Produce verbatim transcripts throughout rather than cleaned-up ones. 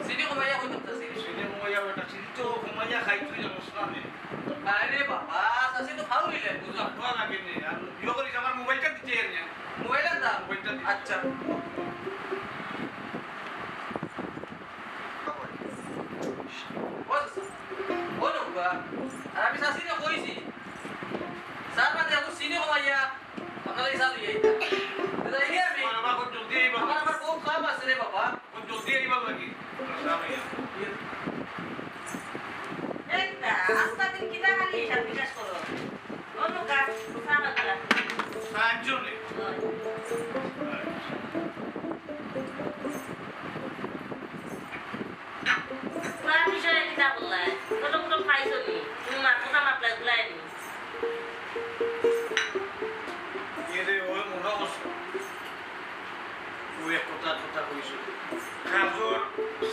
চিনি কমাইয়া কইতাম চাচি। চিনি কমাইয়া বেটা, চিনি তো কমাইয়া খাই তুই জানোস না নে। আরে বাবা, চাচি তো খাও নিলে, বুঝলাম। খাওয়া লাগে নে, আর ইয়ে করিস, আমার মোবাইলটা দিতে এনে। মোবাইল আনতাম? মোবাইলটা দিতে। আচ্ছা। ও চাচা, ও নৌকা, আর আমি চাচিরে কইছি, স্যার বাদে এখন চিনি কমাইয়া, আপনারা এই চালু ইয়ে। তো যাই নি আমি? আমার আবার খুব জলদি এই বাবা। আমার আবার বহুত কাম আছে রে বাবা। খুব জলদি এই বাবা কি? এই তা, আস্তা দিন কিতা খালি হিসাব নিকাশ করো? অন্য কাজ, চা বাগালা। চা আনছো নি? হয়। পুরা বিষয়ে কিতা বললাই? ছোট মোটো খাইছো নি? তুমি মাত কথা মাতলাই গুলাই নি? এরে, ওই মনে করছো। ওই এক কথা, কথা কইছো। কাজর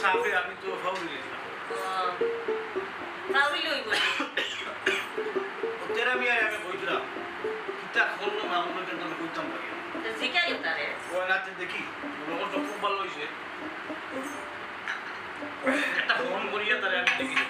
চাপে আমি তো ফাউল গেছিলাম। ও, ফাউল হইব। ও তেরা মিয়া আমি কইছিলাম, কিতা করলো না করলো কিন্তু আমি কইতাম পারি না। তো জিকাই তারে। ও নাতে দেখি, মনে করছো খুব ভালো হইছে। একটা ফোন করিয়া তারে আমি দেখি।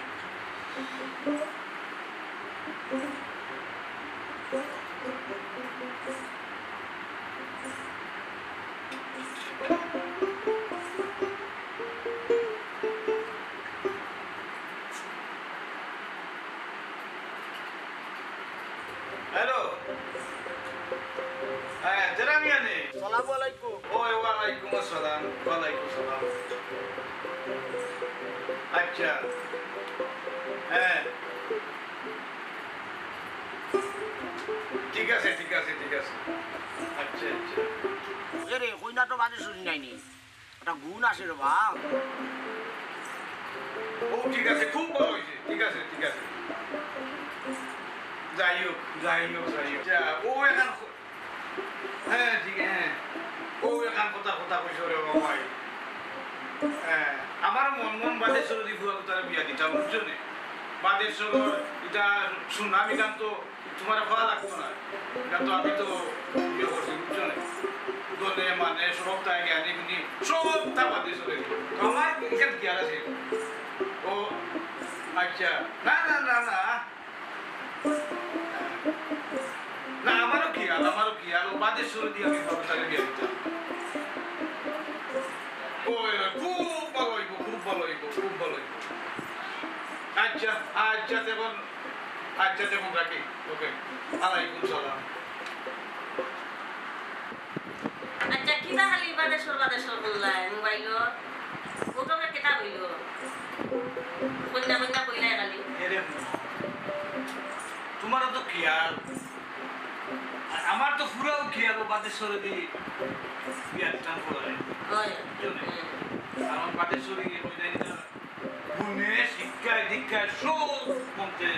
হ্যালো। হ্যাঁ, জেরা মিয়া নি? সালামু আলাইকুম। ওই, ওয়ালাইকুম আসসালাম। ওয়ালাইকুম সালাম। আচ্ছা। হ্যাঁ। ঠিক আছে, ঠিক আছে, ঠিক আছে। আচ্ছা, আচ্ছা। এরে, কইনা তো বাদে চুরি নাইনি। একটা গুণ আছে রে বা। ও ঠিক আছে, খুব ভালো হইছে। ঠিক আছে, ঠিক আছে। যাই হোক, যাই হোক, যাই হোক। যা, ও এখন, হ্যাঁ, ঠিক, হ্যাঁ। ও এখন কথা, কথা কইছো রে বাবা ভাই। হ্যাঁ, আমার মন, মন বাদে চুরি দি ফুয়া কুতারে বিয়া দিতাম, বুঝছো নি? বাদে চুরি, এটা সুনামি গান তো তোমার খাওয়া লাগতো না। এটা তো আমি তো ইয়ে করছি, বুঝছো না? দলে মানে সব তাই জ্ঞানী গুণী, সব তা বাদে চলে। তো আমার এখানে কি আর আছে? ও, আচ্ছা। না, না, না, না। না, আমারও কি আর, আমারও কি আর, ও বাদে চুরি দিয়ে আমি ভালো তাকে বিয়ে দিতাম। ও, এবার খুব ভালো হইব, খুব ভালো হইব, খুব ভালো হইব। আচ্ছা, আচ্ছা, দেখুন। আচ্ছা, দেখুন রাখি। ওকে। আলাইকুম সালাম। আচ্ছা, কিতা খালি বাদেশ্বর, বাদেশ্বর বললাই মোবাইলো? ঘটনা কিতা হইল? কইনা, কইনা কইলাই খালি। এরে, তোমারও তো খেয়াল। আর আমার তো পুরাও খেয়াল, ও বাদেশ্বরে দি বিয়ার টান করে। হয়। বুঝছো না? হুম। কারণ বাদেশ্বরে গিয়ে কইলাই না। গুণে, শিক্ষায়, দীক্ষায় সব মন্ত্রে।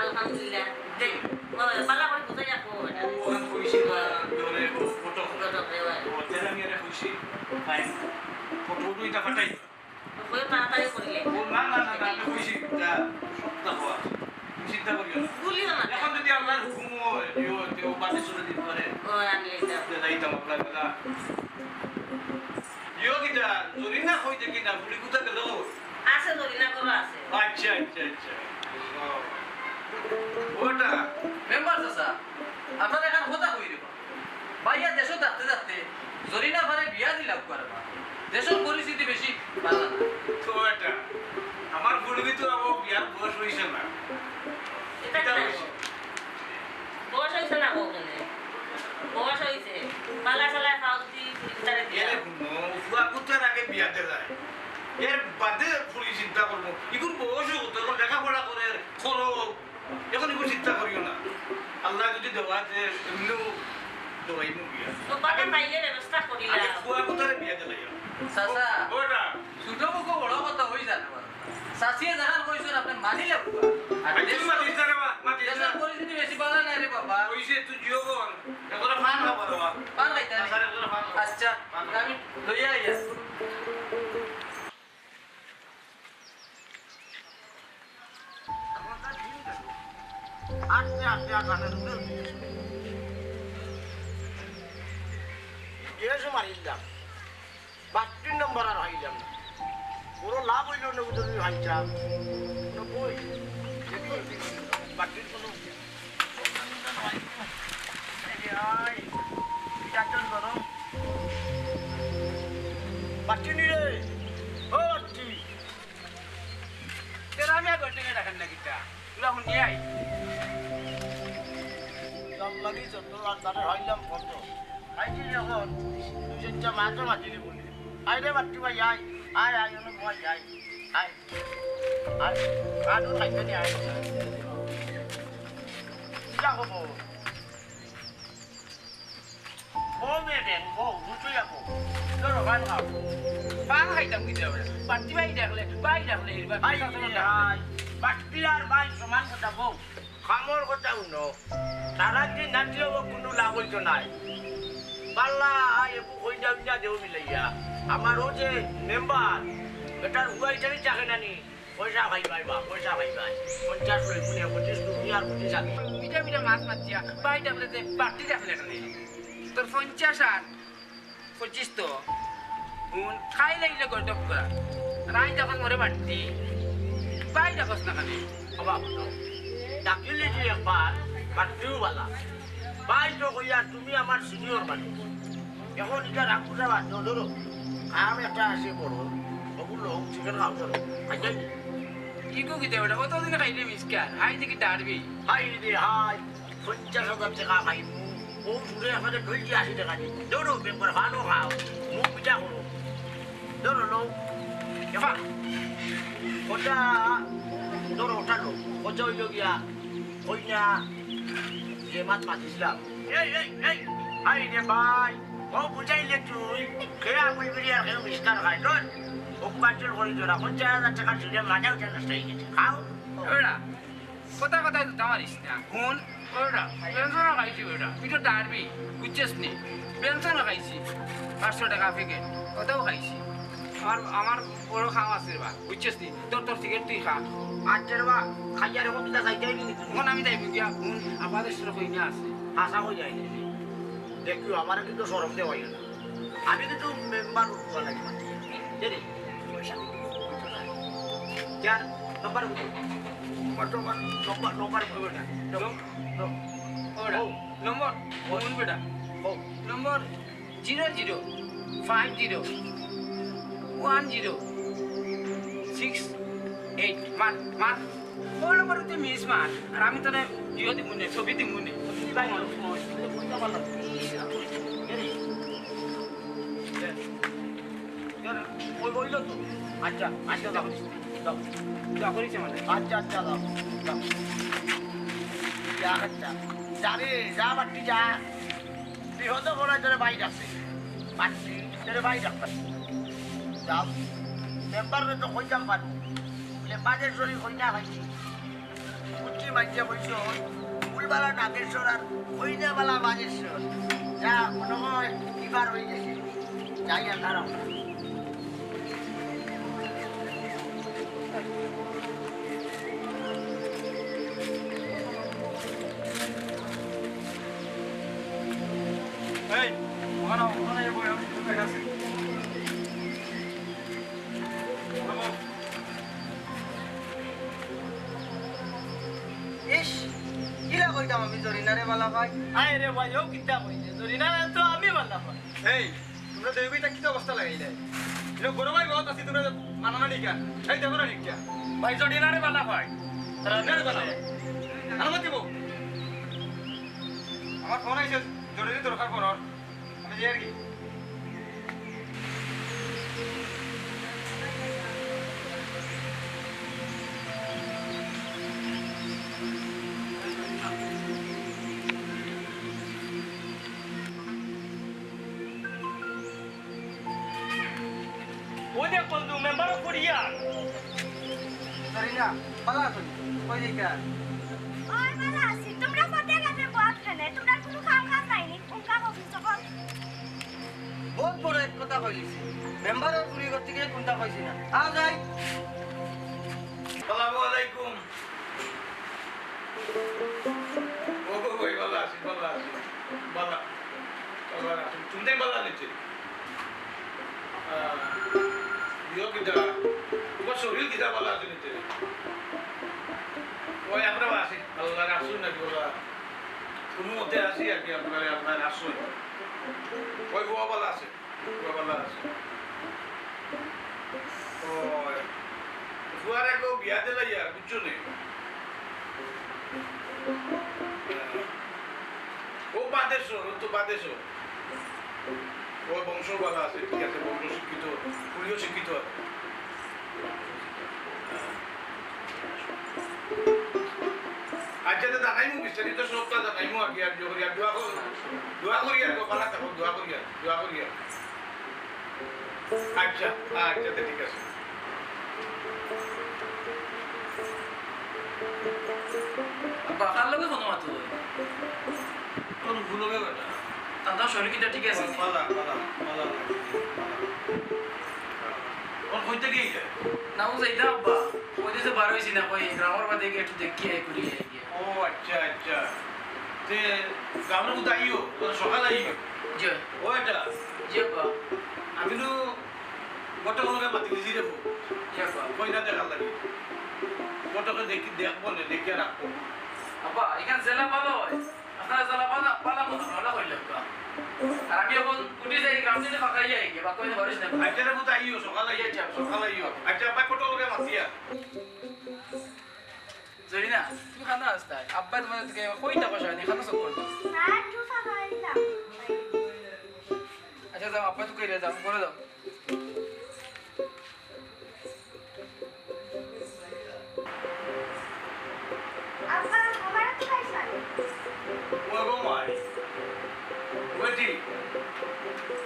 আলহামদুলিল্লাহ। দেখ, ও, বালা করে বুঝাই রাখো এটা। ও, ওখান কইছি বা, ধরে, ও, ফটো। ফটো, এ, ওই। ও, তেরা মিয়ারে কইছি। তাই, ফটো উঠো এটা ফাটাই। ওই তাড়াতাড়ি করিলে। ও, না, না, না, না, আমি কইছি, যা, সপ্তাহ আছে। তুমি চিন্তা করিও না। ভুলিও না। এখন যদি আল্লাহর হুকুম হয়, ইয়ো, তেও বাদে চলে দিতে পারে। ও, আমি এটা। যাইতাম আপনার কথা। ইয়ো কিতা, জরিনা কই দেখি না, বুড়ি কোথা গেল? আছে, জরিনা ঘরো আছে। আচ্ছা, আচ্ছা, আচ্ছা। ও। ওটা। মেম্বার চাচা, আপনার এখান কথা কই রে বা? ভাইয়া দেশো থাকতে থাকতে জরিনা ভারে বিয়া দিলাম কর বা। দেশর পরিস্থিতি বেশি ভালা না। তো এটা, আমার বুড়ি তো আবার বিয়ার বয়স হইছে না। এটা এটা কি? হইছে। বয়স হইছে না বউ কেনে? বয়স হইছে। বালা চালায় খাওয়া যদি পুরি ভিতরে দিয়া। এরে হুনো, ফুয়া কুত্তার আগে বিয়া দিলাই। এর বাদে পুরি চিন্তা করবো। ইগুর বয়সও কত, এখন লেখাপড়া করে, খরচ। এখন ইগুর চিন্তা করিও না। আল্লাহ যদি দেওয়া যে এমনিও দেওয়াই মুখ বিয়া। তো বাদে পাইলে ব্যবস্থা করিলা। আগে ফুয়া কুত্তারে বিয়া দিলাই। চাচা। ওটা। ছোট মুখো বড় কথা হই যায় না বাবা। চাচিয়ে যেখান কইছইন আপনে মানিলে বাবা। আর আই, তুই দেশর, মাতিস না রে বা, মাতিস না। দেশর পরিস্থিতি বেশি ভালা নাই রে বাবা। কইছে তুই জিও বল। একজনে পান খাবা রে বা। পান খাইতা নি? আচ্ছা, একজনে পান খাবা। আচ্ছা, পান খাবা। আমি লইয়া আইয়া। আটতে আটতে আর কাটা ঢুকে গেছে। গ্যাসও মারিলাম। বা বড় লাভ অইলো না বুঝলি ভাইসাব। কোনো বই, দেখি, বাটির কোনো, এই, এই, এটা একজন ধরো। বাটি নি রে, ও বাটি। তেরা আমি আর বলতে গেলে দেখেন না কিতা? তোরা এখন নিয়ে আই। দাম লাগি যত আর তারে হইলাম কত? আইছি যখন, দুই চারটা মাছও মাতিলে বলি। আয় রে বাট্টু ভাই, আয়। আয়, আয়, অনেক ভয়, আয়। আয়। আয়। আলু খাইতে নিয়ে আয়। কিতা খবর? ও মেয়ে বেন, ও, বুঝতে যাবো। ধরো, পান খাও। পান খাইতাম কি যাবে? বাট্টি ভাই ডাকলে, ভাই ডাকলে, এবার আয়, আয়। বাট্টি আর ভাই সমান কথা বউ। কামর কথা হুনো, তারা কি নাচলেও কোনো লাভ অইতো নায়। পাল্লা, আয়, একটু কই যাও না দেও মিলাইয়া। আমার ও যে মেম্বার, বেটার হুয়াইটারি থাকে না নি, পয়সা ভাই ভাই বা, পয়সা ভাই ভাই। পঞ্চাশ লই, মনে পঁচিশ লই, আর পঁচিশ আগে। মিঠা মিঠা মাছ মাতিয়া, ভাই ডাকলে যে বাট্টি ডাকলে এখানে। তোর পঞ্চাশ আর পঁচিশ তো, হুন, খাই লাগিলে গর্দক করা। রাই যখন মরে বাট্টি, ভাই ডাকস না কেনে? বাবা, ডাকিলে যে একবার, বাট্টিও বালা। ভাই তো কইয়া, তুমি আমার সিনিয়র মানুষ। এখন এটা রাখো যাবা, ধরো। কাম একটা আছে বড়, ওগুলো চিকেন খাও, ধরো। খাই যাই। ইগু কিতা বেটা, অতদিন খাইলে মিসকার, হাই দেখি ডারবি। হাই রে হাই। পঞ্চাশ হাজার টেকা পাইমু, ও সুরে আমারে ঢুলকি আশি টেকা দি। ধরো, বেম্বর ভালো খাও, মুখ পিঠা করো। ধরো, লও। এবার, ওটা, ধরো, ওটা লও। ওটা অইলো গিয়া, ওই না, যে মাত মাতিছিলাম। এই, এই, এই, আই রে ভাই, ও বুঝাইলে তুই, খেয়া বুঝবি আর কেউ মিষ্টার খায়, ধর। ও বাতিল করি ধরা, পঞ্চাশ হাজার টেকা সুরে মাথাও যেন নষ্ট হয়ে গেছে। খাও। ওরা, কথা কথায় দুটা মারিস না। হুন, ওটা, পেনশন খাইছি ওটা। তুই তো ডারবি, বুঝছিস নি? পেনশন খাইছি। পাঁচশো টেকা প্যাকেট, ওটাও খাইছি। আমার, আমার বড় খাম আছে রে বা, বুঝছিস নি? তোর, তোর সিগারেট তুই খা। আচ্ছা রে বা, খাইয়া রে, কোন কিতা খাইতে হইবি নি? এখন আমি যাইবি গিয়া, হুন, আপাতত শুরু কই না আছে। আশা কই যাই নি। দেখিও, আমারে কিন্তু শরম দেওয়া হইল না। আমি কিন্তু মেম্বার উঠবার লাগি মাতি। কে রে? পয়সা কিন্তু বুঝতে পারে। যার নম্বর উঠো। নম্বর, নম্বর, নম্বর, নম্বর উঠবে না। নম্বর, নম্বর। ওটা। ও। নম্বর, ও। ফোন বেটা। ও। Number zero zero five zero one zero six eight. মার, মার। ওর উপরে তুই মিস মার, আর আমি তোরে ইয়ে দিমু নে, ছবি দিমু নে। ভাই, ওই, ওই, ওই, ওই, ওই, ওই, ওই, ওই, ওই, ওই, ওই, ওই, তো। আচ্ছা, আচ্ছা, যাও, যাও। যা করিস আমাদের। আচ্ছা, আচ্ছা, যাও, যাও। যা, আচ্ছা। যা রে, যা বাট্টি, যা। বিহত বড় তোরে বাইর আছে। বাট্টি, তোরে বাইর রাখবে। যাও। মেম্বাররে তো কইতাম পারবো। বলে, বাজেশ্বরী কইনা খাইছি। বুঝছি মাইজে কইছো, ফুলবালা নাগেশ্বর আর কইনাবালা বাজেশ্বর। যা, মনে হয় এবার হয়ে গেছে। যাই আর দাঁড়াও। এই, ওখানে, ওখানে এই বই, আমি একটু দেখাচ্ছি। ইস, কিলা কইতাম আমি জরিনারে বালা পাই? আয় রে ভাই, ও কিতা কইছে? জরিনারে তো আমি বালা পাই। এই, তোমরা দুই ভাই তা কিতা অবস্থা লাগাইলে? এটা বড় ভাই বহুত আছি, তোমরা মানানা নিকা। এই দেখো না নিকা। ভাই জরিনারে বালা পাই। জরিনারে বালা পাই। আরে মাতিব। আমার ফোন আইছে, জরুরি দরকার ফোন। আমি যাই আর কি। ওই দেখ বন্ধু, মেম্বার পড়িয়া। জরিনা, ভালা আছো? কই যাইতা? ওই ভালা আছি। তোমরা ফটে গেছে বত খানে। তোমরা কোনো কাম কাজ নাইনি? কোন কাম অফিস তখন? বহুত বড় এক কথা কইলিছি। মেম্বারর ফুরি করতে গিয়ে কোনটা কইছি না। আ যাই। আসসালামু আলাইকুম। ও গো ভাই, ভালা আছি, ভালা আছি। ভালা। ভালা আছি। তুমি ভালা নিচে। আহ, কিতা? তুমার শরীর কিতা ভালা আছে নি তে? ওই আমরা আছি, আল্লাহর আশীর্বাদ নাকি ওরা? কোনো মতে আছি আর কি, আপনারা, আপনারা আসুন। ওই বউ ভালা আছে, বউ ভালা আছে। ওই, ফুয়ারে কেউ বিয়া দিলাই আর, বুঝছো নি? ও বাদেশর, ও তো বাদেশর। ও বংশ ভালা আছে, ঠিক আছে, বংশ শিক্ষিত, ফুড়িও শিক্ষিত আছে। আচ্ছা, তো জানাইমু, বিস্তারিত সবটা জানাইমু আগে, আর দোয়া করি, আর দোয়া করি, দোয়া করি আর, ভালা থাকো, দোয়া করি আর, দোয়া করি আর। আচ্ছা, আচ্ছা, তো ঠিক আছে। আব্বা, কার লগে ফোনো মাতো? তোর বুলগে বেটা। তার শরীর কিতা ঠিক আছে? ভালা, ভালা, ভালা। ওর কইতে গিয়ে? না, ও যাইতা আব্বা। ওই দেশে বার হইছি না, কই গ্রামের বাদে গিয়ে একটু দেখিয়া ঘুরিয়া আই গিয়া। ও আচ্ছা, আচ্ছা। তে গ্রামের মধ্যে আইও, তোর সকালে আইও। জি। ও এটা? জি আব্বা। আমি তো ঘটকরে মাতি দিছি রে বউ। জি আব্বা। কইনা দেখার লাগি। ঘটকে দেখি, দেখবো নে, দেখিয়া রাখবো। আব্বা, এখান জেলা ভালা হয়। আপনারা জেলা ভালা, ভালা মতো ভালা হইল আব্বা। আর আমি এখন উঠি যাই, গ্রাম থেকে ফাঁকাই যাই, বা কইতে পারিস না। আচ্ছা রে বউ, আইও, সকালে আইও, আচ্ছা। সকালে আইও। আচ্ছা, আব্বা, ঘটকরে মাতিয়া। জরিনা, তুমি কানো আস্তায়? আব্বা তোমার দিকে কইতা কষা, এখানে চোখ করতো। না, একটু ফাঁকা হইলাম। আচ্ছা, যাও, আব্বা তো কইলে যাও, করে দাও। আব্বা, আমার তো খাইছ না। ও গো মাই, ওই ঠিক।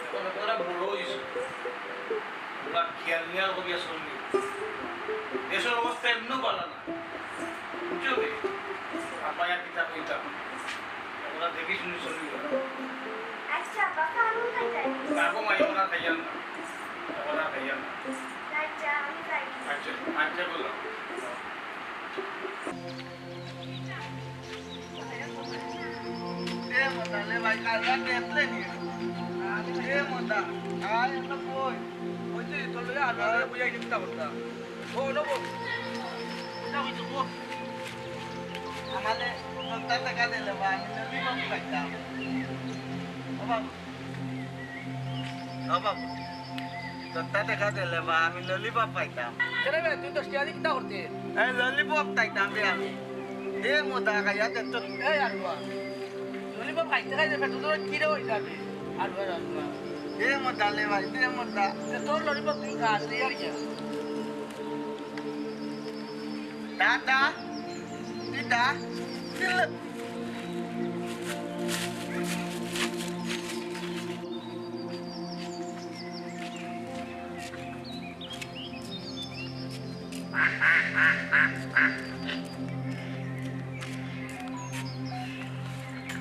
এখন তোরা বড় হইছ। ওরা খেয়াল মিয়াল করিয়া চলবি। দেশের অবস্থা এমনিও ভালো না। বুঝছো নি? আব্বায় আর কিতা কইতাম। ওরা দেখি শুনি চলবি ওরা। আচ্ছা, বাবা, আমি খাই যাই। না গো মাই, ওরা খাইয়াম না। ওরা খাইয়াম না। আচ্ছা, আমি যাই। আচ্ছা, আচ্ছা বলো। এ মদা, লে ভাই, কাল রাত দেখলে নি? এ মদা, আয়, এটা কই? ওই যে তোর লগে আলো আলো বুঝাই দিতে পারতাম। ও, ওটা বল। এটা হইছে, বল। আমারে সত্তর টাকা দিলে বা আমি ললিপপ খাইতাম। ও বাবা। ও বাবা। সত্তর টাকা দিলে বা আমি ললিপপ খাইতাম। কেন বে, তুই দশ টাকা দিয়ে কিতা করতে? এই ললিপপ খাইতাম রে আমি। দে মদা খাইয়া দে তো। এই আলুয়া। ললিপপ খাইতে খাইতে পেট তো কিরে হয়ে যাবে। আলুয়া, আলুয়া। দে মদা লে ভাই, দে মদা। তোর ললিপপ তুই খা, তুই আর কি? দাদা, দিদা, দিলে।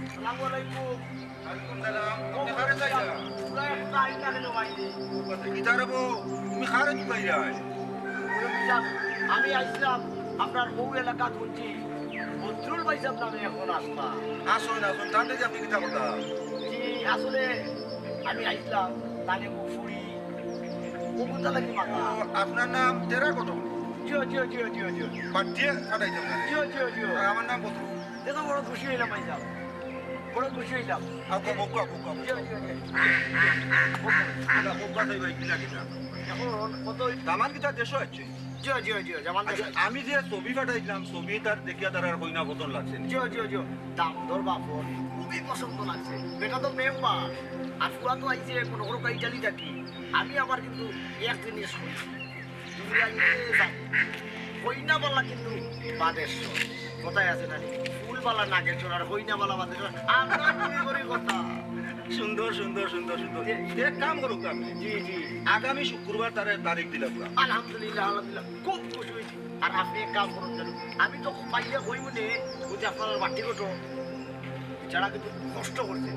আসসালামু আলাইকুম। ওয়ালাইকুম সালাম। আপনি কারে চাইরা? তোমরা একটা আইন না কেন ভাই? কিতা রে বউ? তুমি কারে চাইরা? ওরে ভাইসাব, আমি আইছিলাম আপনার বউ এলাকাত শুনছি, বদরুল ভাইসাব নামে এখন আসবা। আসুন, আসুন, তার থেকে আপনি কিতা কথা? জি, আসলে আমি আইছিলাম, তাহলে বউ ফুড়ি, ও কোথা লাগি মাথা? ও, আপনার নাম তেরা কত? জিও, জিও, জিও, জিও, জিও। পাঠিয়ে পাঠাইতাম না। জিও, জিও, জিও। আর আমার নাম বদরুল। দেখো, বড় খুশি হইলাম ভাইসাব, বড় খুশি হইলাম। আর কো, বউকা, বউকা, বউকা। জি, জি, জি। বউকা, বউকা, তাই ভাই, কিলা, কিলা? এখন কত হই-, দামান কিতা দেশো আছে? জি, জি, জি, জামান আচ্ছা, দেশো আছে। আমি যে ছবি পাঠাইছিলাম, ছবি তার দেখিয়া তার আর কইনা পছন্দ লাগছে না। জি, জি, জি। দাম দর বাপর খুবই পছন্দ লাগছে। বেটা তো মেম্বার, আর ফুয়া তো আইছে মনে করো ইটালি থাকি। আমি আবার কিন্তু এক জিনিস কই, দুনিয়া নিয়ে যাই। কইনা বালা কিন্তু বাদেশ্বর। কথায় আছে না নি? ফুল বালা নাগেশ্বর আর কইনা বালা বাদেশ্বর। আমরা মনে করি কথা। সুন্দর, সুন্দর, সুন্দর, সুন্দর। জি। এক কাম করুক আপনি। জি, জি। আগামী শুক্রবার তারে তারিখ দিলাম। আলহামদুলিল্লাহ, আলহামদুলিল্লাহ। খুব খুশি হইছি। আর আপনি এক কাম করুন জানো, আমি তো পাইলে কইব নে, ওই যে আপনার বাটি কত, যারা কিন্তু কষ্ট করছে,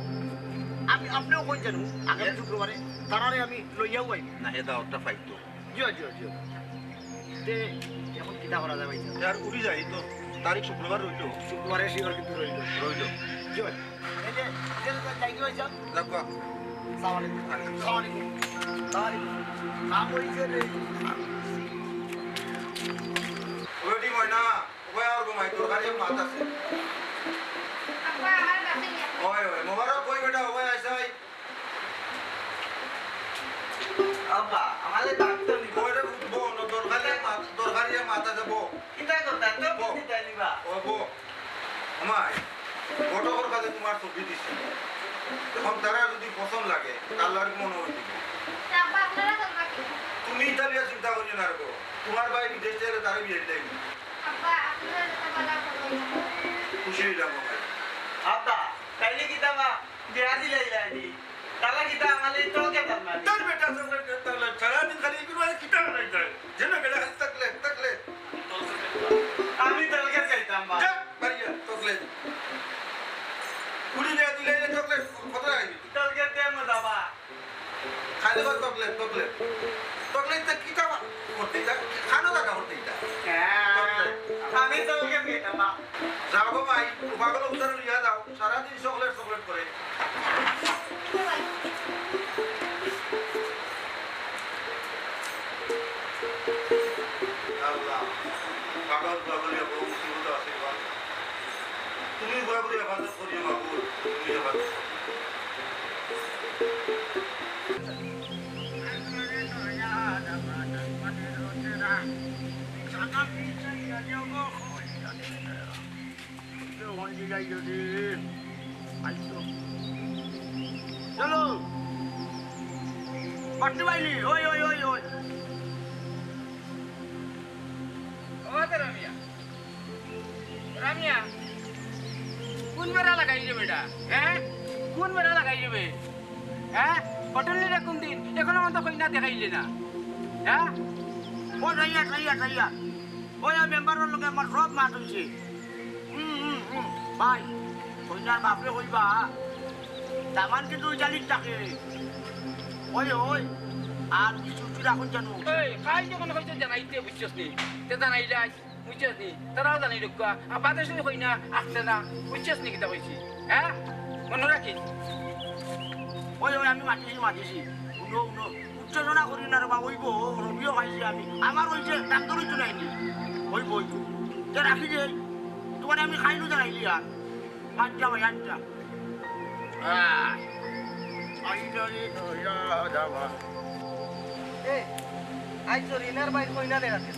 আমি আপনিও কই জানো, আগামী শুক্রবারে তারারে আমি লইয়াও আইব। না, এটা ওটা ফাইট তো। জিও, জিও, জিও। তে, এখন কিতা করা যায় ভাই? আর উড়ি যাই তো, তারিখ শুক্রবার রইল। শুক্রবারে শিওর কিন্তু রইল। রইল। জিও। এই যে, এই যে, যাই কি ভাই সাহেব? যাক বা। আসসালামু আলাইকুম। আলাইকুম। আসসালামু আলাইকুম। ভাই, কাম অইছে রে। Ready ময়না, ওই আর ঘুমাই, তরকারি আর মাত আছে। আব্বা, আমার কাছে নিয়ে আসো। ওই, ওই, মোবারক কই বেটা, ওই আইসাই। আব্বা, আমারে ডাকতো নি। ওই রে, বো, ন, তরকারি আর মাত, তরকারি আর মাত আছে, বো। কিতা কথা? তো বো। কিতা দিবা? ও বো। আমায় ঘটকর কাছে তোমার ছবি দিছি। এখন তারা যদি পছন্দ লাগে, তাহলে আর মনে হইবে। তা আব্বা, আপনারা চলবা কি? তুমি ইতালিয়া চিন্তা করিও না রে বো। তোমার ভাই বিদেশ থেকে তারে বিয়ে দেয়নি। আব্বা, আপনারা যেটা বলা করবেন। খুশি হইলাম ভাই। আব্বা, তাইলে কিতা বা বিয়া দিলাইলা নি? তালা কিতা আমারে তলকে তার মারি? তোর বেটা চকলেট, চকলেট, সারাদিন খালি এগুলো কিতা বানাই যায়? যেন বেটা খালি চকলেট, চকলেট। আমি তলকে খাইতাম বা। যা, বাড়ি যা, চকলেট। কুড়ি টাকা দিলে এই চকলেট, কত টাকা দিবি? তলকে দে মজা বা। খালি বল চকলেট, চকলেট। চকলেট তো কিতা করতে এটা? খানো দাদা করতে এটা। হ্যাঁ, চকলেট। আমি তলকে খাইতাম বা। যাও গো ভাই, ও পাগল উদাহরণ লিয়া যাও। সারাদিন চকলেট, চকলেট করে। আল্লাহ, পাগল, পাগল, এ বড় মুসিবত আছে, বাবা। তুমি পুরাপুরি হেফাজত করিও, মাবুদ, তুমি হেফাজত করো। চলো, বাট্টি বাইলি, ওই, ওই, ওই, ওই। ও দে রামিয়া। রামিয়া, কোন বেড়া লাগাই যাবে এটা? হ্যাঁ? কোন বেড়া লাগাই যাবে? হ্যাঁ? হোটেল নিলে কোন দিন? এখনো মতো কইনা দেখাইলে না। হ্যাঁ? ও, রাইয়া, রাইয়া, রাইয়া। ওই, ওই মেম্বারর লগে আমার রব মাত হইছে। হুম, হুম, হুম। ভাই, কইনার বাপরে কইবা, দামান কিন্তু ওই জালির ডাকে। ওই, ওই, আর কিছু কিছু রাখুন জানো। এই, কাল যখন হইতে জানাইতে বুঝছস নি? তে জানাইলাই। বুঝছস নি? তারাও জানি ঢুকা। আর বাদে শুধু কই না, আসছে না। বুঝছস নি কিতা কইছি? হ্যাঁ? মনে রাখিস। ওই, ওই, আমি মাতিছি, মাতিছি। উনো, উনো। উত্তেজনা করি না রে বা, ওইব, রবিও খাইছি আমি। আমার ওই যে ডাক্তার হইতো নাইনি। ওইব, ওইব। যে রাখি দে, তোমারে আমি খাইলু জানাইলি আর। আচ্ছা ভাই, আচ্ছা। আহ, আইডারে ধইরা যাবা। এ, আই তো রিনার ভাই কইনা দেখাতে।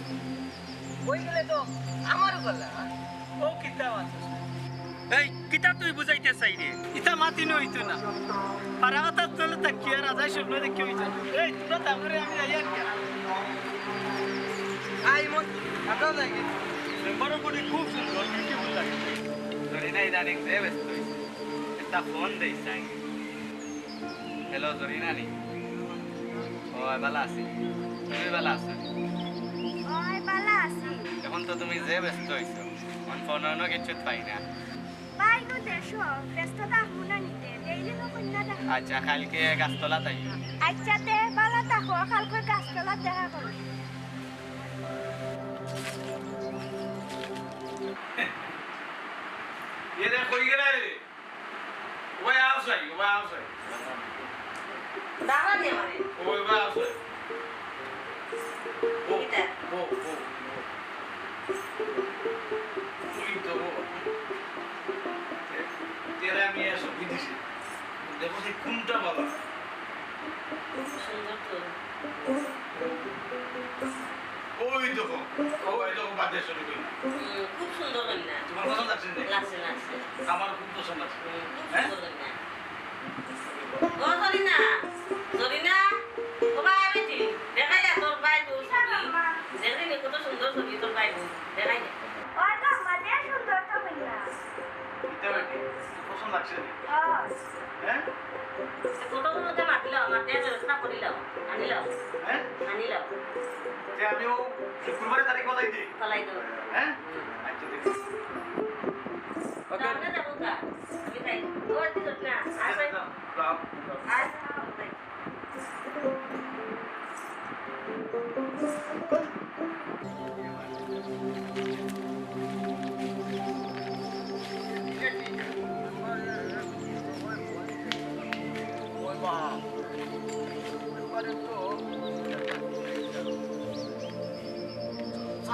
কই গেলে তো আমারও গলা। ও কিতা মাতস? এই, কিতা তুই বুঝাইতে চাই রে? ইতা মাতি নইতো না। পারা কথা চলে তা কি আর আজাই স্বপ্ন দেখি হইতো। এই, তোরা তারপরে আমি যাই আর কি। আই মন, আমরা যাই কি? মেম্বারও বডি খুব সুন্দর, বিউটিফুল লাগে। ধরি না, ইদানিং যে ব্যস্ত হইছে। একটা ফোন দেই চাই। হ্যালো, জরিনা নি? ওই, বালা আছি। তুমি বালা আছো? ওই, বালা আছি। এখন তো তুমি যে ব্যস্ত হইছো, ফোন ফোন অন্য কিচ্ছু পাই না। পাই গো দেশো, ব্যস্ত থাকবো না নিতে, ডেইলি তো কইনা দেখা। আচ্ছা, কালকে গাছতলা তাই। আচ্ছা, তে বালা থাকো, কালকে গাছতলা দেখা করো। এরে কই গেলা রে? ওই আও চাই, ওই আও চাই। দাঁড়া নে আমারে। ওই, ওই আও চাই। ও, কিতা? ও, ও, ও। ওই তো, ও। এ, তেরা মিয়া সব বিদেশি। দেখো সে কোনটা বাবা? খুব সুন্দর তো। ওই দেখো, ওই দেখো, বাদে শুরু করি। হুম, খুব সুন্দর কইনা। তোমার পছন্দ লাগছে নি? লাগছে, লাগছে। আমার খুব পছন্দ লাগছে। হুম, খুব হ্যাঁ? সুন্দর কইনা। ও জরিনা, জরিনা, ও ভাই বেটি, দেখা যা তোর ভাই বউ ছবি। দেখলি নি কত সুন্দর ছবি তোর ভাই বউ, দেখা যা। ওই তো আমাদের সুন্দর তো কইনা। এটা বেটি, পছন্দ লাগছে নি? হ্যাঁ। হ্যাঁ? ফটো মধ্যে মাতিল, মাতে ব্যবস্থা করিল, আনিল। হ্যাঁ? আনিল। যে আমি ও শুক্রবারে তারিখ বলাই দিই। বলাই দেবো। হ্যাঁ? হুম। আচ্ছা, ঠিক আছে। ওকে। তাহলে যাবো কা? আমি যাই। ও, ঠিক আছে না। আর যাও, যাও, যাও। আর যাও, যাও।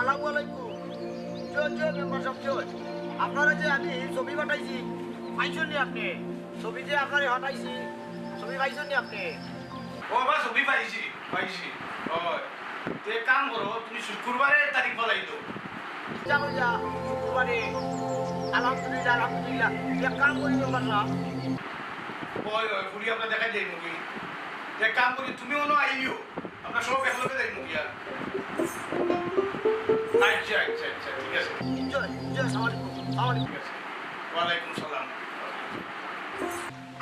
আসসালামু আলাইকুম। জয় জয় মেম্বার সাব, জয়। আপনারে যে আমি ছবি পাঠাইছি, পাইছইন নি আপনে? ছবি যে আপনারে পাঠাইছি, ছবি পাইছইন নি আপনে? ও বা, ছবি পাইছি, পাইছি। অয়। তে এক কাম করো, তুমি শুক্রবারে তারিখ ফালাই দেও। যা কইলা, শুক্রবারে। আলহামদুলিল্লাহ, আলহামদুলিল্লাহ। এক কাম করি মেম্বার সাব। অয়, অয়, ঘুরি আমরা দেখা যাই মুভি। এক কাম করি, তুমি অনো আইও। আমরা সব একলগে যাইমু গিয়া। আচ্ছা, আচ্ছা, আচ্ছা, ঠিক আছে। জয়, জয়, সালাম আলাইকুম, সালাম আলাইকুম। ঠিক আছে। ওয়ালাইকুম সালাম।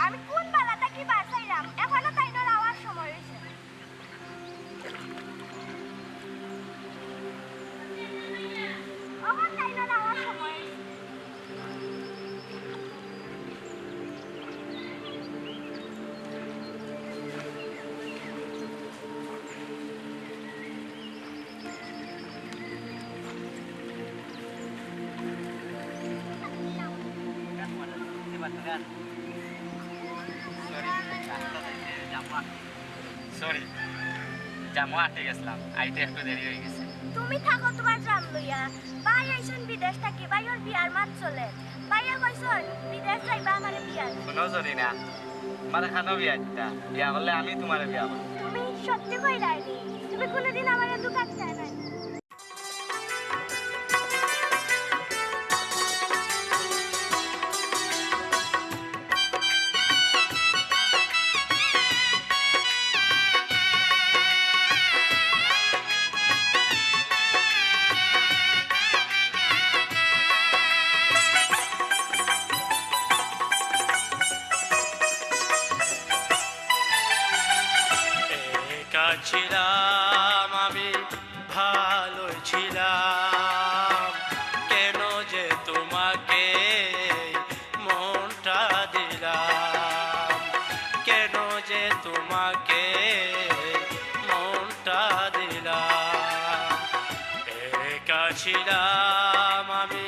আমি কুন বালা থাকি বাঁচাইলাম, এখনো তাইনর আওয়ার সময় অইছে না। অখন তাইনর আওয়ার সময় অইছে। সরি, জামো আটকি গেছিলাম, আইতে একটু দেরি অই গেছে। তুমি থাকো তুমার জাম লইয়া। ভাই আইছইন বিদেশ থাকি, ভাইর বিয়ার মাত চলের। ভাইয়ে কইছইন বিদেশ যাইবা আমারে বিয়া দিতা। হুনো জরিনা, তুমারে কেনে বিয়া দিতা? বিয়া করলে আমি তুমারে বিয়া করমু। তুমি সত্যি কইরায় নি? তুমি কুনুদিন আমারে ধুকা দিতায় নায়। একা ছিলাম আমি, ভালো ছিলাম, কেন যে তোমাকে মনটা দিলাম, কেন যে তোমাকে মনটা দিলাম। একা ছিলাম আমি,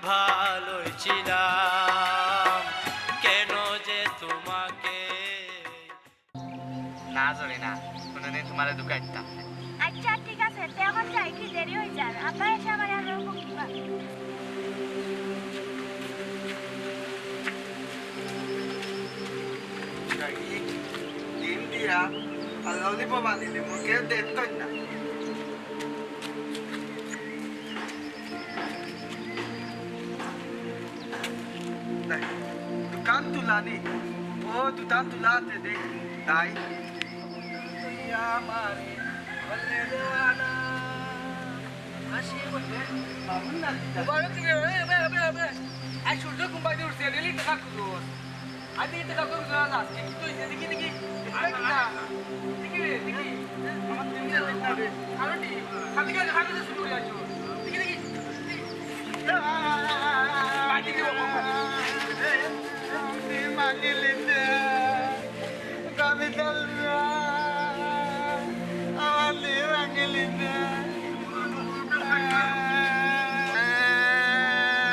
ভালো ছিলাম, কেন যে তোমাকে না, জরিনা, কুনুদিন তুমারে ধুকা দিতাম না। আচ্ছা, ঠিক আছে, তে অখন যাই, কি দেরি অই যার, আব্বা এসে আমারে আরো বকিবা। দিন দিয়া আর ললিপপ আনিলে মুখে দেখতই না। নাই, দোকান তুলানি। ও, দোকান তুলাতে দে। তাই। তুই আমারে বললে দেওয়ানা। আসি বললে। মামুন না দিতা। বাবা, তুমি, এ, এ, এ, এ, এ। আজ সূর্য ঘুম পাইতে উঠছে, ডেলি টাকা খুঁজো। আজ দেখি টাকা খুঁজো, আজকে কি তো হইছে? দেখি, দেখি। আরে কিতা? দেখি রে, দেখি। আমার দিন যাচ্ছে না রে। আরো দি। খালি গায়ে, খালি গায়ে শুরু করে আছো। দেখি, দেখি।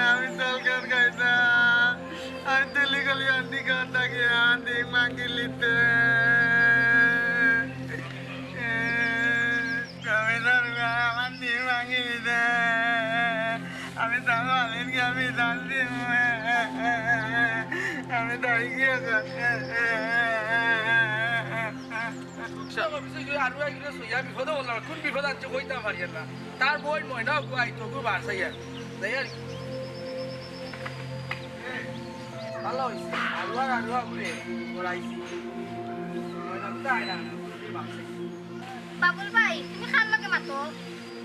আমি তলকার খাইতাম। আমি তুলি গলি আন্টি খান থাকি আন্টি মাগি লিতে। আমি তোর আমার দিন ভাঙি দিতে। আমি তার মালিক, আমি তার দিন। আমি তাই গিয়ে সব অফিসে গিয়ে আরো একজনে সইয়া বিপদে বললাম, কোন বিপদ আছে কইতাম পারি না। তার বই ময়না ওগু আইতো, ওগু বার চাইয়া। তাই আর কি। ভালো হইছে। আরো আর আরো ঘুরে ঘুরাইছি। ময়না তো আয় না, বার চাইয়া। বাবুল ভাই, তুমি কার লগে মাতো?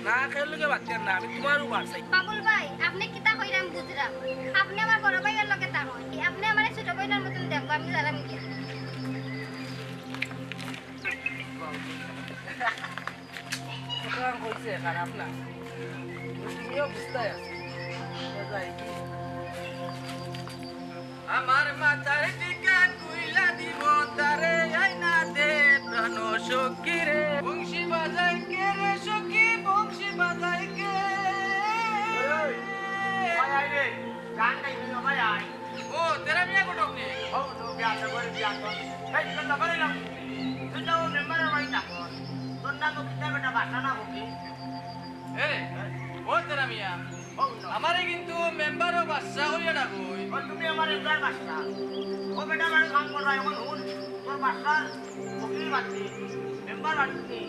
না, কার লগে মাতিয়ার না, আমি তুমারও বার চাই। বাবুল ভাই, আপনে কিতা কইরা আমি বুঝরাম। আপনে আমার বড় ভাইর লগে থাকইন। আপনে আমারে ছোট বইনর মতন দেখবা, আমি জানাম কি? সুতরাং কইছে খারাপ না। তুমিও বুঝতায় আছো। আমার মাথার টিকা কইলা দিব তারে আয়না দে প্রাণ সখী রে। বংশী বাজায় কে রে সখী, বংশী বাজায় কে? এই, ভাই আয় রে, গান গাইবি না ভাই আয়। ও, তেরা মিয়া ঘটক নি? ও, তো বিয়া তো করে বিয়া তো। এই, তোর নাম্বার এলাম। তুই যাও মেম্বারের বাড়ি থাকো। তোর নাম কিতা বেটা বাসা না হবি? এই, ও তেরা মিয়া, আমারে কিন্তু মেম্বার ও বাদশা কইয়া ডাকইন। ও তুমি আমার মেম্বার বাদশা। ও বেটা, বাড়ি কাম করবা, এখন হুন, তোর বাদশার ফকির বাড়ি, মেম্বার বাড়ি নেই।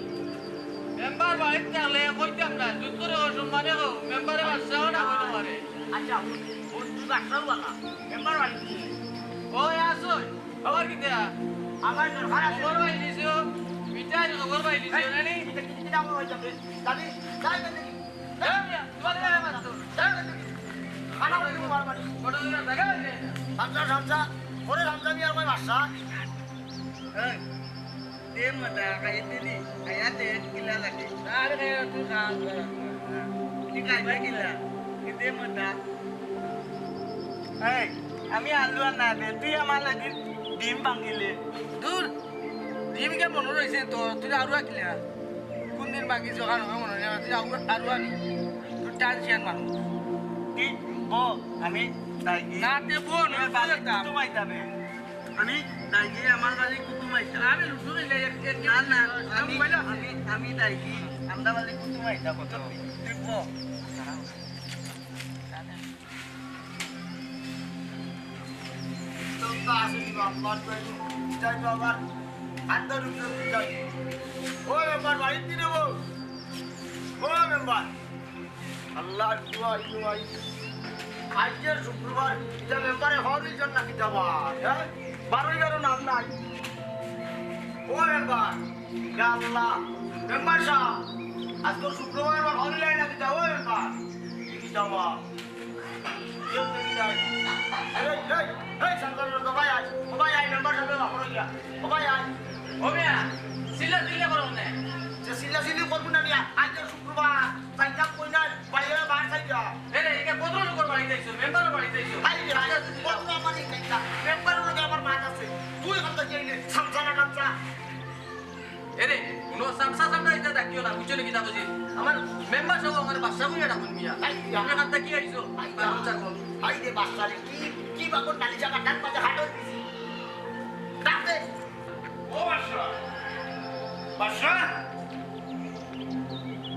মেম্বার বাড়িত থাকলে কইতাম না, জুত করি অসম্মানে কও, মেম্বারে বাদশাও না কইতে পারে। আচ্ছা, হুন, হুন, তুই বাদশাও বালা, মেম্বার বাড়ি নেই। ওই আসো, খবর কিতা? আমার দরকার আছে। খবর পাইলিছো? মিঠাইর খবর পাইলিছো, এই, না নি? কিতা, কিতা, কিতা খবর পাইছো? যাবি, যাই, যাই, যাই। এই মিয়া, তোমার গায়ে মারতো। খানা বলে তুমি মারবানি। ছোট ছোট জায়গা আছে। সামসা, সামসা, ওরে সামসা মিয়া, আমার বাদশা। এই, দে মজা, খাইতে নি, খাইয়া দে, কিলা লাগে। আরে খাইয়া তুই খা, খা, খা। তুই খাইবা কিলা? তুই দে মজা। এই, আমি আলু আর না দে, তুই আমার লাগি ডিম ভাঙিলে। দূর, ডিম কে মনে রইছে তো, তুই আরুয়া কিলা? কোন দিন বাকি জোগাড় হবে মনে হয়, তুই আরুয়া, আরুয়া নি। তুই টান শিয়ান মানুষ। কি? ও, আমি দাইগি। না, তে বল, এ, বালি কুতুম আইতাবে। আমি দাইগি, আমার বালি কুতুম আইতাবে। আমি লুটু মিলে এক, এক, না, না, আমি, আমি, আমি দাইগি, আমরা বালি কুতুম আইতাবে। তুই বল। তো, তো আসেনি বাপ, বাপ তো একটু যাই তো আবার আন্দর উপরে যাই। ও মেম্বার, বাড়িত নি রে বউ? ও মেম্বার, আল্লাহ, দোয়া, দোয়া। আজকে শুক্রবার, ইটা মেম্বারে হরিজন নাকি যাবা, হ্যাঁ? বারোই বারো নাম নাই। ও মেম্বার, ইয়া আল্লাহ, মেম্বার সাব, আজকে শুক্রবার আবার হরিলাই নাকি যাবা, ও মেম্বার? কি যাবা? এই, এই, এই, সাবধান, ও ভাই আয়, ও ভাই আয়, মেম্বার সাবরে বাপরে গিয়া, ও ভাই আয়। ও মিয়া, চিল্লা চিল্লা করো না। যে চিল্লা চিল্লি করবো না মিয়া, আজকে শুক্রবার, তাই কাম কই না, বাইরে বার চাই যা। এ রে, এটা কত লোকের বাড়িত আইছো, মেম্বারর বাড়িত আইছো। আই রে, আই, কত আমার এই কাইটা, মেম্বারর লগে আমার মাত আছে, তুই এখন তো চাইলে, সাবধান, সাবধান। এরে, কোনো সামসা সামসা ইতা ডাকিও না, বুঝছো নি কিতা কইছি? আমার মেম্বার সাব আমার বাদশা কইয়া ডাকুন মিয়া। আই, ইয়া। তুমি কান্তা কি আইছো? আই, ইয়া। বাচ্চা কোন? আই রে বাদশা রে, কি, কি বাবুর নালি জায়গা ডান বাজে হাট হয়ে গেছে। ডাক দে। ও বাদশা। বাদশা?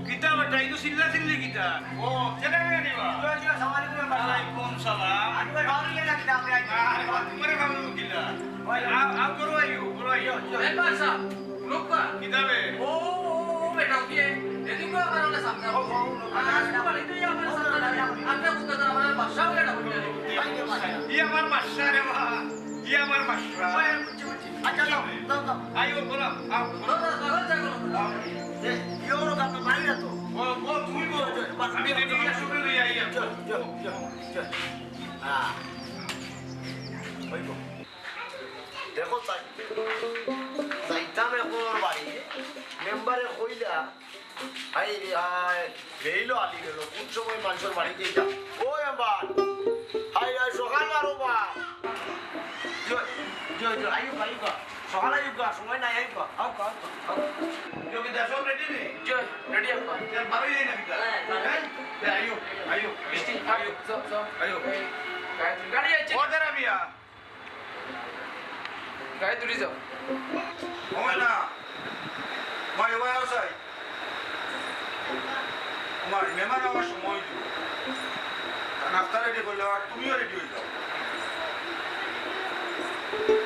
কিতা বেটা, ইগু চিল্লা চিল্লি কিতা? ও, সেটা কেন নিবা? জি, জি, আসসালামু আলাইকুম, মেম্বার সাব। ওয়ালাইকুম সালাম। আমি ভালো লাগে না কিতা আপনি আইছেন? আরে, বাবা, তোমারে ভালো কিলা? ওই, আও, আও, করো আইও, করো আইও। মেম্বার সাব, লোকবা। কিতাবে? ও, ও, ও, বেটা, ওকে। এদিকে আমার ওটা সামনে। ও, ও, ও, আর আজকে বাড়িতে আমার সামনে। আমরা কোথায় আমার বাদশা হয়ে না বলি। ই আমার বাদশা রে বা, ই আমার বাদশা। ওই, বুঝছি, বুঝছি। আচ্ছা, যাও, যাও, যাও। আইও, বলো, আও, বলো। যাও, যাও, যাও, যাও। আও। এ, ইয়ে ওর কাছে মারি না তো। ও, ও, তুমি বলো। আমি দেখি, ইয়ে শুনে লই আই, আও। চল, চল, চল, চল। হ্যাঁ। ওই গো। দেখো চাই, যাইতাম এখন ওর বাড়ি, মেম্বারে কইলা, হায় রে হায়, বেইলো আলি গেল, কোন সময় মানুষের বাড়িত যাইতাম। ও মেম্বার, হায় হায়, সকাল বারো বার। জয়, জয়, জয়, আইউক, আইউক, সকাল আইউক, সময় নাই, আইউক, আউক, আউক, আউক। জয়, কিতা সব রেডি নি? জয়, রেডি আব্বা। চল, বারো যাই না কিতা? হ্যাঁ, বারো। হ্যাঁ? এ, আইও, আইও, মিষ্টি, আইও। যাও, যাও। আইও। গাড়ি আইছে। ও দাঁড়া মিয়া। গাড়ি দূরে যাও। ও ময়না, মাই, ওই আও চাই। মাই, মেহমান আওয়ার সময় অইলো। নাস্তা রেডি করলে আর তুমিও রেডি অই যাও।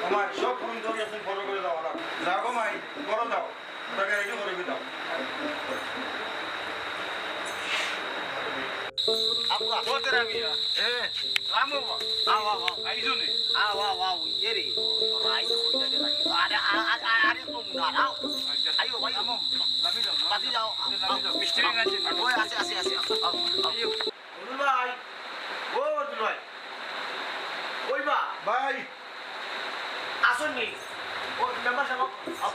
ও মাই, সব ফোন ধরে একদম ফলো করে যাও, ওরা। যাও গো মাই, করো যাও। ওটাকে রেডি করে দিলাম। আব্বা। ও তেরা মিয়া। এ। রামু বা। আও, আও, আও। আইজো নে। আও, আও, আও। ইয়ে রে। রাই তো কইতা দে রাই। আরে, আ-, আ-, আ-, আরে তো না, আও। আইও, ভাই। রামু, লামি যাও, লামি বাতি যাও। যাও। আও, লামি যাও। আও। মিষ্টি ব্যাগ আছে। ওই আছে, আছে, আছে। আও, আও, আও। আইও। বদরুল ভাই। ও বদরুল ভাই। ওই বা। ভাই। আসুন নি। ও, মেম্বার সাব, আও, আও।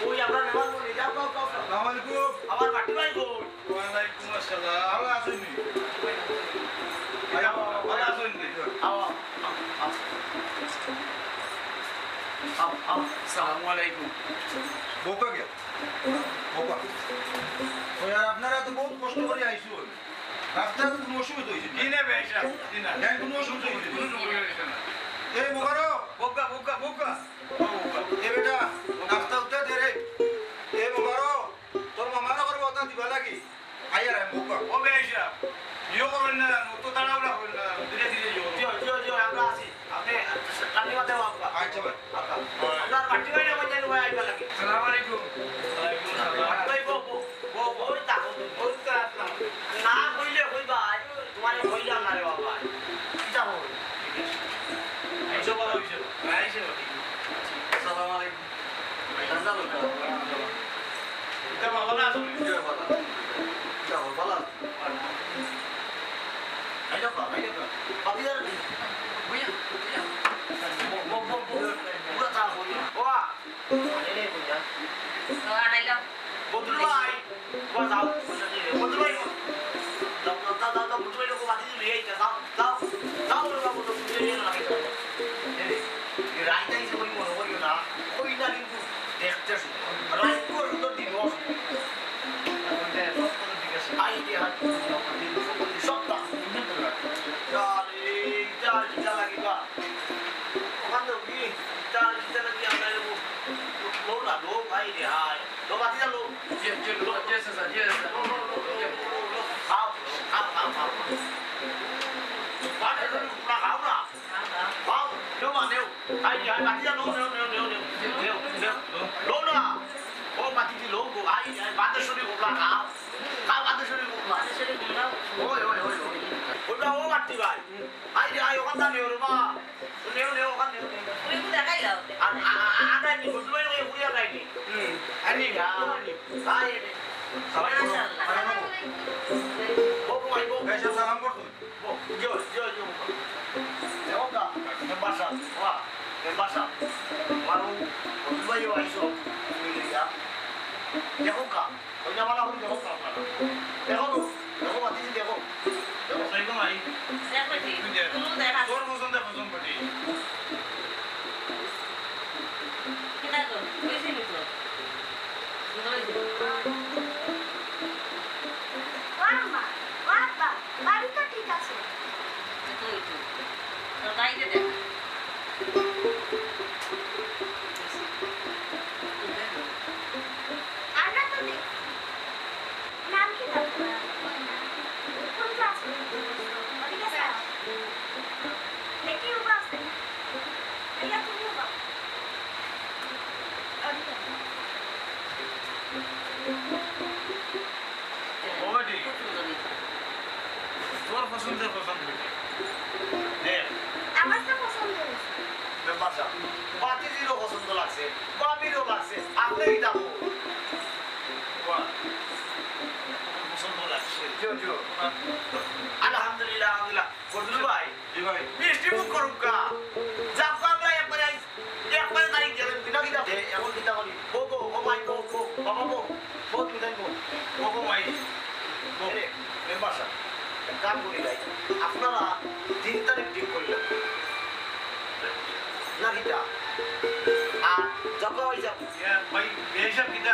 ওই আমরা মেম্বার বলি, যাও, যাও, যাও, যাও। আসসালামু আলাইকুম। আমার বাটি ভাই গো। ওয়ালাইকুম আসসালাম। ভালো আছেন নি? ভালো আছেন নি? আও, আও, আও, আও। আও, আও। আসসালামু আলাইকুম। বউকা গিয়া? বউকা। ওই আর আপনারা তো বহুত কষ্ট করে আইছুন। রাস্তায় তো কোনো অসুবিধা হইছে না? জি না, ভাই সাহেব, জি না। কেন কোনো অসুবিধা হইছে না? কোনো সমস্যা হইছে না। এই মোবারক। বউকা, বউকা, বউকা। ও বউকা। এ বেটা, নাস্তা উঠা দে রে। এ মোবারক, তোর মামার ঘরে কথা দিবা লাগি। আইয়ার আমি বুকা। ও বেশা, ইয়ে করবেন না, তো তাড়াহুড়া করবেন না, ধীরে ধীরে ইয়ে করবেন। জি, জি, জি, আমরা আছি। আপনি কান্দি মাথায় বাবা। আচ্ছা ভাই। আচ্ছা। আমরা মাটি বাইরে বললেন ভাই আইবা লাগে। আসসালামু আলাইকুম। ওয়ালাইকুম আসসালাম। ভাই বউ, বউ, বউ, বউ, তা বউ, বউ, তা আসলাম। না কইলে কইবা, তোমারে কইলাম না রে বাবা। কিতা বউ? আইসো ভালো হইছে। আইসো। আসসালামু আলাইকুম। ঠান্ডা লোক। এটা বাবা না আসলে। জি, বাবা। এটা বাবা। আইলো কা, আইলো কা। বাকি আর কি? বইয়া, বইয়া। বউ, বউ, বউ, বউ। পুরা তা হইল। ওয়া। আরে রে, বইয়া। তো আনাইলাম। বদরুল ভাই, ওয়া যাও। বদরুল ভাই, যাও, যাও, যাও, যাও, যাও, বদরুল ভাই, লোক বাকি দিয়ে লিয়ে আইতা, যাও, যাও, যাও, রে বাবু, তো তুই এই না, এই না। এই রে, এই রাইত আইছে, ওই মনে করিও না, ওই না কিন্তু দেখতে সুন্দর। রাইত করে সুন্দর, দিন অসুন্দর। আই রে, হাত, সবটা। আরে, ইটা আর কিতা লাগিবা? ওখান থেকে কি? ইটা আর কিতা লাগি আমরা এরকম লো না, লো, ভাই রে, হায়। লো, বাতি জ্বালো। জি, জি, লো, জি, স্যার, জি, স্যার। লো, লো, লো, লো, লো, লো, লো। খাও, খাও, খাও, খাও। বাদ দে, তোমরা খাও না। খাও, নেও মা, নেও। আই, আই, বাতি জ্বালো, নেও, নেও, নেও, নেও। নেও, নেও। লো না। ও, বাতি দি লো গো। আই, আই, বাদ দে, শুনি, তোমরা খাও। খাও, বাদ দে, শুনি, তোমরা। ওই, ওই, ওই, ওই। ওটা ও বাতি ভাই। আই, আই, ওখানটা নেও রে মা। নেও, নেও, ওখান নেও, নেও। তুমি একটু দেখাই দাও। আর, আ, আ, আ, আটা নি, বন্ধু ভাই, ওই, ওই আটা নি। হুম, আনি, আ, আনি। আয় রে। সালাম করো। মাশাআল্লাহ। ও, ও, ও। এই সব সালাম করো। ও, জিও, জিও, জিও। দেখো কা, মেম্বার সাহেব, ওয়া, মেম্বার সাহেব। আমার ও, বন্ধু ভাই, ও আইসো। তুমি লইয়া। দেখো কা। ওই জামালা হইলে হোক না আপনারা। দেখো তো, দেখো, বাতিজি, দেখো। দেখো। সাইকো নাই। দেখ বেটি, তুই দেখ। তুলু দেখ। তোর পছন্দ, পছন্দ বেটি। কিতা গো? কইছিনি তো? সুন্দর হইছে। ও আম্মা, ও আব্বা, বাড়ি তো ঠিক আছে। এই তো, এই তো। তোর বাইরে দেখ। আমরা তো দেখছি। নাম কি তার? কোন ক্লাসে? ঠিক আছে। দেখি ও ক্লাসে। ভাইয়া, তুমি ও বাবা। ও বেটি, তোর পছন্দের পছন্দ বেটি। দেখ। আমার তো পছন্দ হয়েছে। মেম্বার সাহেব, বাতিজিরও পছন্দ লাগছে, ভাবিরও লাগছে, আপনি কি দাম? বাহ, পছন্দ লাগছে। জি, জি। আলহামদুলিল্লাহ, আলহামদুলিল্লাহ। বদরুল ভাই, জি ভাই। মিষ্টি মুখ করুক কা। যাক, আমরা একবারে আইস, একবারে তারিখ গেলেন, বিনা কিতা? এ, এখন কিতা করি? ও গো, ও মাই গো, গো, বাবা গো, গো, তুই যাই গো। ও গো মাই, গো। এরে, মেম্বার সাহেব, এক কাম করি ভাই, আপনারা তিন তারিখ ঠিক করলেন। না কিতা? আর যাবো ভাই, যাবো। ইয়া, ভাই, এই সব কিতা?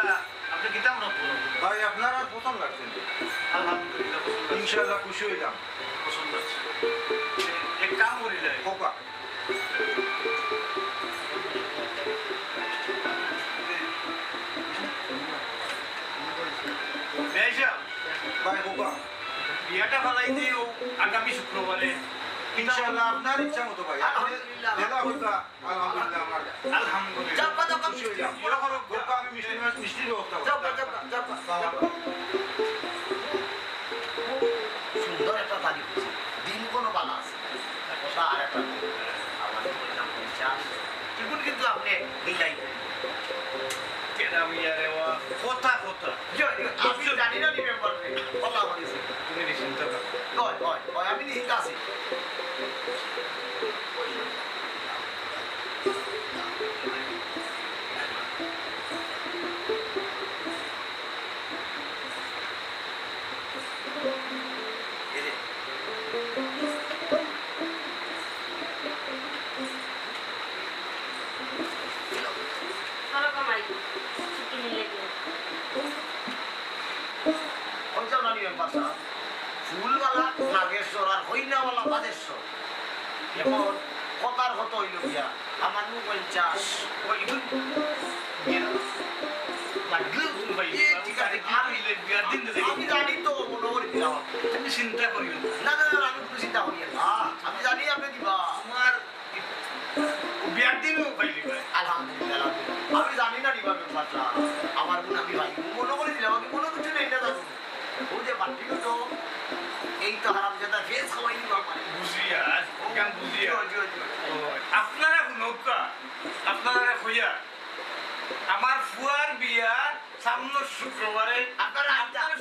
আপনি কিতা মনে করুন? ভাই, আপনার আর পছন্দ লাগছে না? আলহামদুলিল্লাহ, পছন্দ লাগছে। ইনশাআল্লাহ, খুশি হইলাম। পছন্দ লাগছে। এক কাম করি যাই। খোকা। বেশা। ভাই, খোকা। বিয়াটা ফালাই দিও আগামী শুক্রবারে। ইনশাআল্লাহ, আপনার ইচ্ছা মতো ভাই। আলহামদুলিল্লাহ। যেটা হইবা, আলহামদুলিল্লাহ, আমার। আলহামদুলিল্লাহ। যাও, যাও, যাও। খুশি হইলাম। বড় করো, খোকা, আমি মিষ্টি মাছ, মিষ্টির ব্যবস্থা করবো। যাও, যাও, যাও, যাও। বাবা। সুন্দর একটা তারিখ হইছে। দিন কোনো বালা আছে। কথা আর একটা বলবো। আমার পয়সা পঞ্চাশ। এখন কিন্তু আপনি বিলাই। কেন আমি আরে ওয়া? কথা, কথা। জি, জি, আমি জানি না নি মেম্বার রে। কথা বলিস। তুমি নিশ্চিন্ত থাকো। নয়, নয়, নয়, আমি নিশ্চিন্ত আছি। ওই যে নানি মেম্বার সাহেব, ফুলওয়ালা নাগেশ্বর আর হইনাওয়ালা বাদেশ্বর। এখন কথার কথা হইল গিয়া, আমার নু পঞ্চাশ, ওই হুন, বিয়া। লাগলেও তুমি ভাই, এ, ঠিক আছে, আমি, আমি জানি তো, চিন্তা করিও না। না, না, না, আমি কুনু চিন্তা করি না। আমি জানি আপনে দিবা। তুমার বিয়ার দিনও পাইলি ভাই। আলহামদুলিল্লাহ, আলহামদুলিল্লাহ। আমি জানি না দিবা ব্যাপারটা। আমার গুণ আমি ভাই। মনো করি দিলাম, আমি কুনু কিছু নেই না জানো। ও যে বাটি তো, এই তো হারামজাদা ফেস খাওয়াই দিবা আমারে। বুঝিয়া, ও, কেন বুঝিয়া? জি, জি, জি। ও, আপনারা হুনউক্কা, আপনারা কইয়া, আমার ফুয়ার বিয়া সামনের শুক্রবারে। আপনারা আইতা।